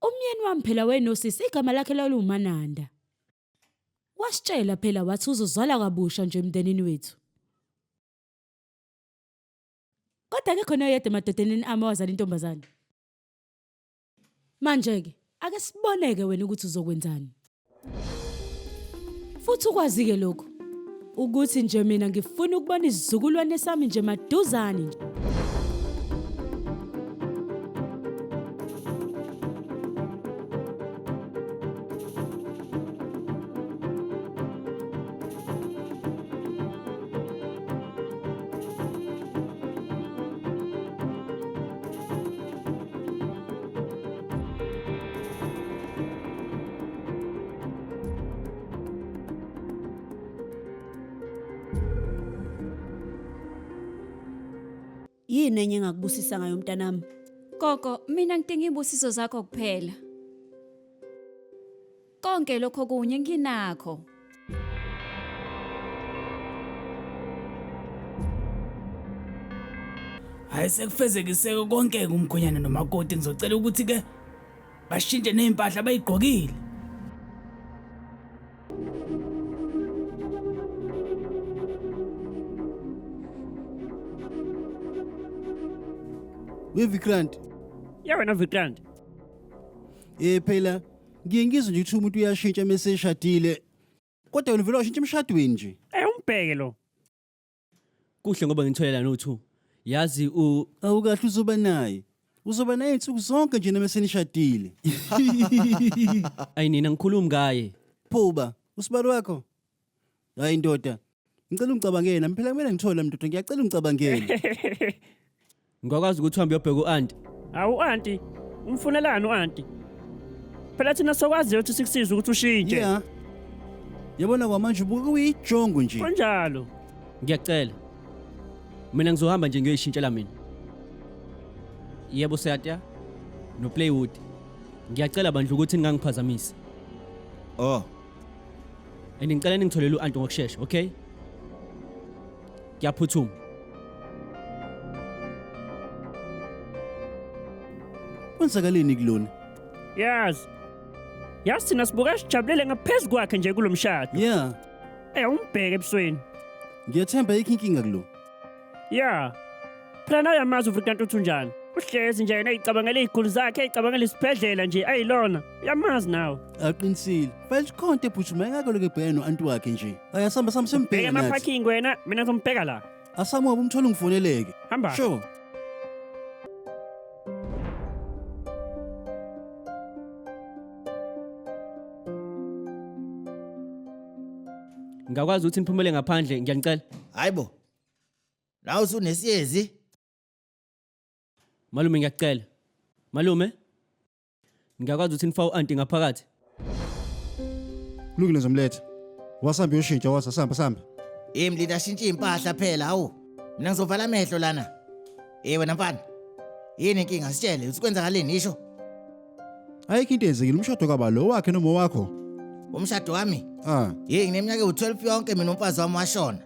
Umyeni wami phela wenosisi igama lakhe laliwuMananda. Wasitshela phela wathi uzozala kabusha nje emndenini wethu. Kodwa akekho noyedwa emadodaneni ami owazala intombazane. Manje-ke ake siboneke wena ukuthi uzokwenzani. Futhi ukwazi-ke lokhu ukuthi nje mina ngifuna ukubona isizukulwane sami nje maduzane nje. Yini enye engakubusisa ngayo mntanami? Gogo, mina ngidinga izibusiso zakho kuphela. Konke lokho kunye nginakho. Hayi sekufezekiseke konke kumkhonyana nomakoti ngizocela ukuthi ke bashintshe nezimpahla abayigqokile. We Vikrant. Ya wena Vikrant. Eh phela ngiye ngizwe nje ukuthi umuntu uyashintsha mese eshadile. Kodwa wena vele washintsha emshadweni nje. Eh umbheke lo. Kuhle ngoba ngitholela no2. Yazi u Awukahle uzoba naye. Uzoba naye insuku zonke nje noma senishadile. Ayi nina ngikhulumi ngaye. Phuba, usibali wakho. Hayi ndoda. Ngicela ungicabangele nami phela kumele ngithole mndoda ngiyacela ungicabangele. Ngakwazi ukuthi uhambe uyobheka u-anti. Hawu anti, umfunelani u-anti? Phela thina sokwaziyo ukuthi sikusize ukuthi ushintshe. Yeah. Yabona kwamanje ubuka kuyijongo nje. Kunjalo. Ngiyacela. Mina ngizohamba nje ngiyoyishintshela mina. Yebo Siyatya no Playwood. Ngiyacela bandla ukuthi ningangiphazamisi. Oh. And ngicela ningitholele u-anti ngokushesha, okay? Kuyaphuthuma. Kwenzakaleni kulona? Yazi. Yazi thina sibuka sijabulele ngaphezu kwakhe nje kulomshado. Yeah. Eh umbheke ebusweni. Ngiyathemba ayikho inkinga kulo. Yeah. Phela nawe uyamazi uVrikanti uthi unjani. Uhlezi nje yena eyicabangela iy'guli zakhe, eyicabangela isibhedlela nje ayilona. Uyamazi nawe. Aqinisile. Fanele khona into ephuthumayo engake lokho ebhekene no-anti wakhe nje. Ayi asamba sami Bheka sembheka nathi. ema-parking wena, mina ngizombheka la. Asamuka umthole ungifoneleke. Hamba. Sure. Ngakwazi ukuthi niphumele ngaphandle ngiyanicela. Hayibo. La usunesiyezi? Malume ngiyacela. Malume ngiyakwazi ukuthi nifake u-anti ngaphakathi. Kulungile ngizomletha. Wasambe uyoshintsha wasa samba samba. Hey mlindi ashintshe impahla phela hawu. Mina ngizovala amehlo lana. Hey wena mfana. Yini inkinga sitshele uthi kwenzakaleni isho. Ayikho into eyenzekile umshado kaba lo wakhe noma wakho. Umshado wami? Ah. Hey ngineminyaka ewu12 yonke mina umfazi wami washona.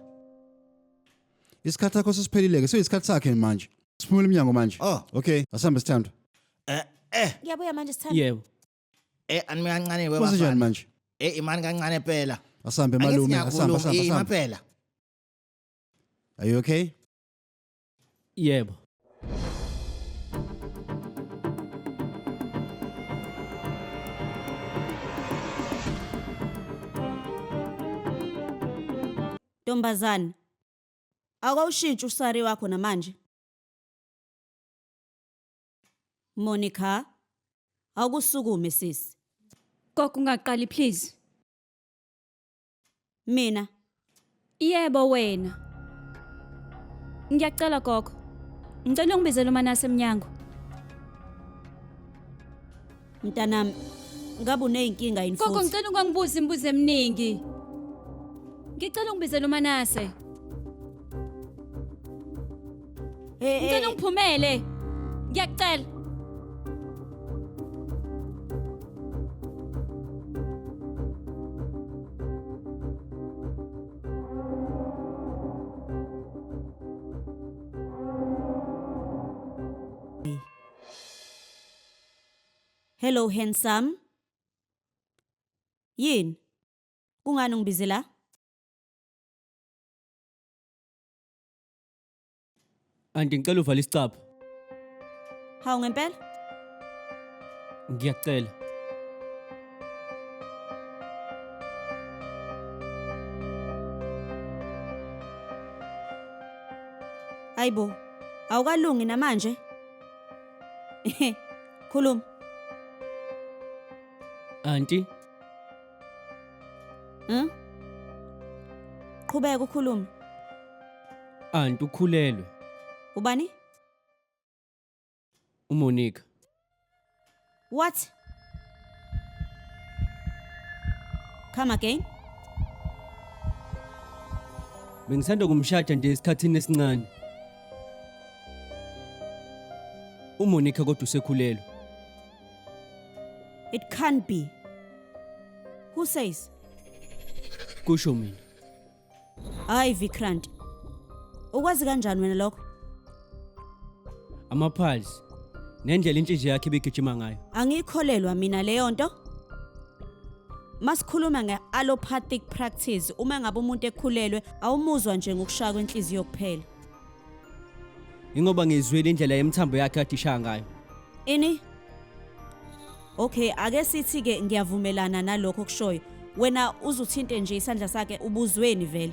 Isikhathi sakho sesiphelile ke seyisikhathi sakhe manje. Siphumele emnyango manje. Oh. Okay, asambe sithandwa. Eh eh Ngiyabuya manje sithanda. Yebo. eh anime kancane we Kwenzenjani bafana. manje? Eh imani kancane phela. Asambe Angithi malume, asambe ngiyakhuluma, asambe eh, ima asambe. phela. Are you okay? Yebo. Ntombazana. Akawushintshi usari wakho namanje. Monica, awukusukume sisi. Gogo ungaqali please. Mina Yebo wena. Ngiyacela gogo. Ngicela ungibizele uManase emnyango. Mntanami, ngabe uneyinkinga yini Gogo futhi? ngicela ungangibuzi imibuzo eminingi. Ngicela ungibizele uManase. Eh, Ngicela eh, ungiphumele. Ngiyacela. Hello handsome. Yini? Kungani ungibize la? Anti ngicela uvale isicabha. Hawu ngempela? Ngiyacela. Ayibo. Awukalungi namanje? Khuluma. Anti, Qhubeka ukhulume. anti ukhulelwe Ubani? uMonica. What? Come again? Bengisanda kumshada nje esikhathini esincane. uMonica kodwa usekhulelwe. It can't be. Who says? Kusho mina. Hayi Vikrant. Ukwazi kanjani wena lokho? Amapulse nendlela inhliziyo yakhe ibigijima ngayo. Angikholelwa mina leyo nto. Masikhuluma nge-allopathic practice uma ngabe umuntu ekhulelwe awumuzwa nje ngokushaya kwenhliziyo kuphela. Ingoba ngizwile indlela yemthambo yakhe kade ishaya ngayo. Ini? Okay, ake sithi ke ngiyavumelana nalokho okushoyo. Wena uzuthinte nje isandla sakhe ubuzweni vele.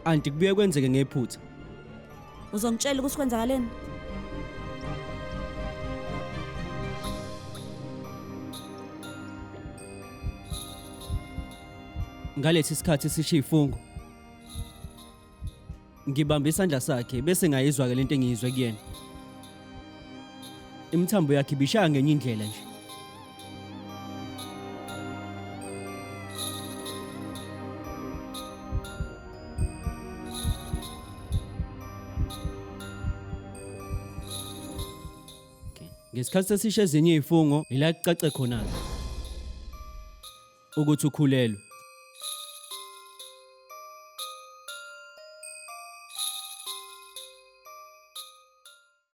Anti kubuye kwenzeke ngephutha. Uzongitshela ukuthi kwenzakaleni? Ngalesi sikhathi sisho ifungo. Ngibambe isandla sakhe bese ngayizwa ke lento engiyizwe kuyena. Imithambo yakhe ibishaya ngenye indlela nje. Okay. Ngesikhathi sesisho ezinye izifungo ila kucace khona ukuthi ukhulelwe.